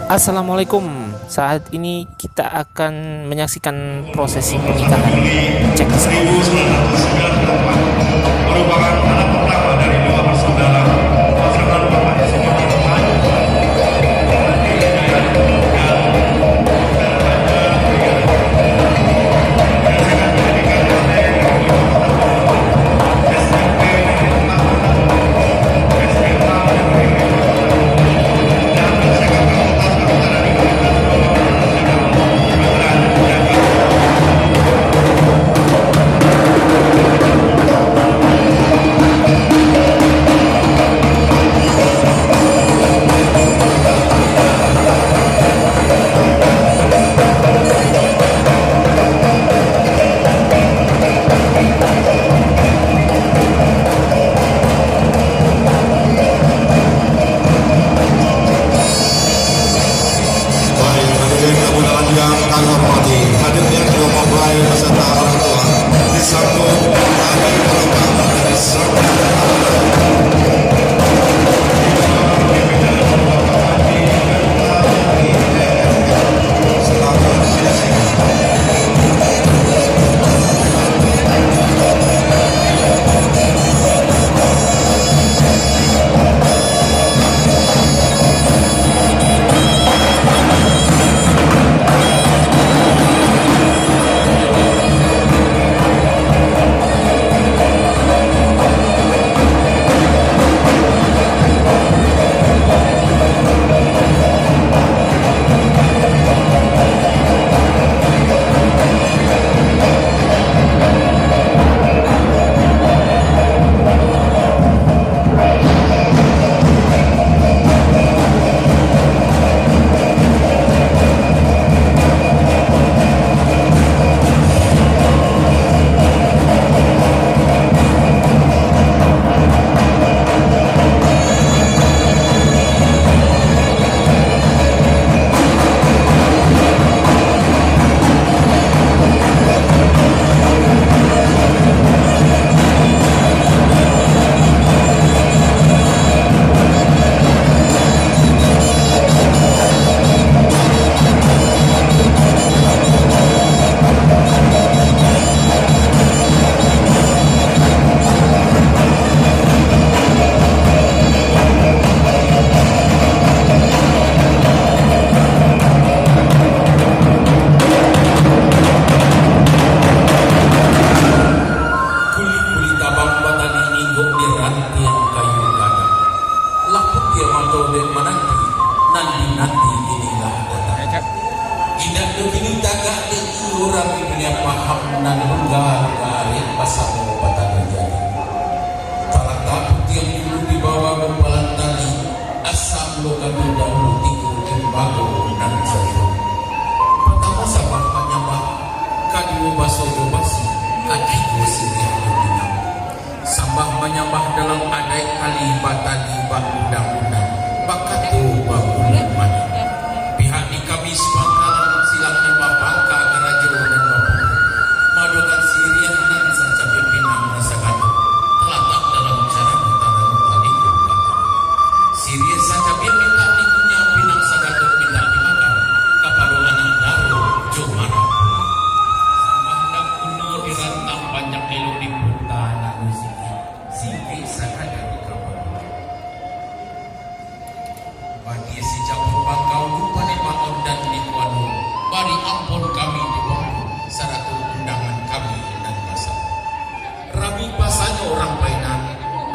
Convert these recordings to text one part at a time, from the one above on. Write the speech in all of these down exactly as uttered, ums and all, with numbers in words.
Assalamualaikum. Saat ini kita akan menyaksikan prosesi pernikahan. Cek di sana. Seribu sembilan ratus sembilan puluh empat, merupakan anak pertama dari dua bersaudara, pasangan Bapak Ismail Ahmad. Baik, hadirin tamu undangan yang kami hormati, hadirnya kedua mempelai beserta orang tua disambut tari perempat dari Sanggar Adat. Selamat menyaksikan. Kulik-kulik tabang batali inggok di rantiang kayu gadang. Lah putiah mato dek mananti, nan dinanti inilah datang. Indak do kini tagak dek iyo rami dunia paham nan lungga-lungga arek basamo batando jadi. Talatak putiah dulu di bawah gumpalan tali, asa pulo kami dahulu tigo limbago nan sajo. Partamo sambah manyambah, kaduo baso jo basi, katigo siriah jo pinang. Sambah manyambah dalam adaik tali batali baundang-undang, bakato babuliak mano. Pihak di kami sapangkalan silakan bapangka karajo nan bapulo, maadokan siriah nan sancabiak pinang nan sagatok, talatak dalam carano tarano aliko batang. Siriah sancabiak mintak dikunyah, pinang sagatok mintak dimakan, kapado anak daro jo marah pulang. Sambah ndak kuno dirantang, panjang elok diputa nan musik. Singkek sakadar ka paduan. Bagi sijapun bangkau di Palimaon dan di Kuanun, bari ampun kami di waktu, sarato undangan kami nan basamo. Rami pasanyo urang Painan,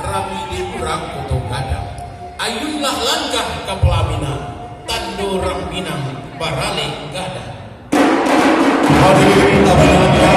rami di urang Koto Gadang. Ayunlah langkah ka palaminan, tando urang Minang baralek gadang. Hadirin tamu undangan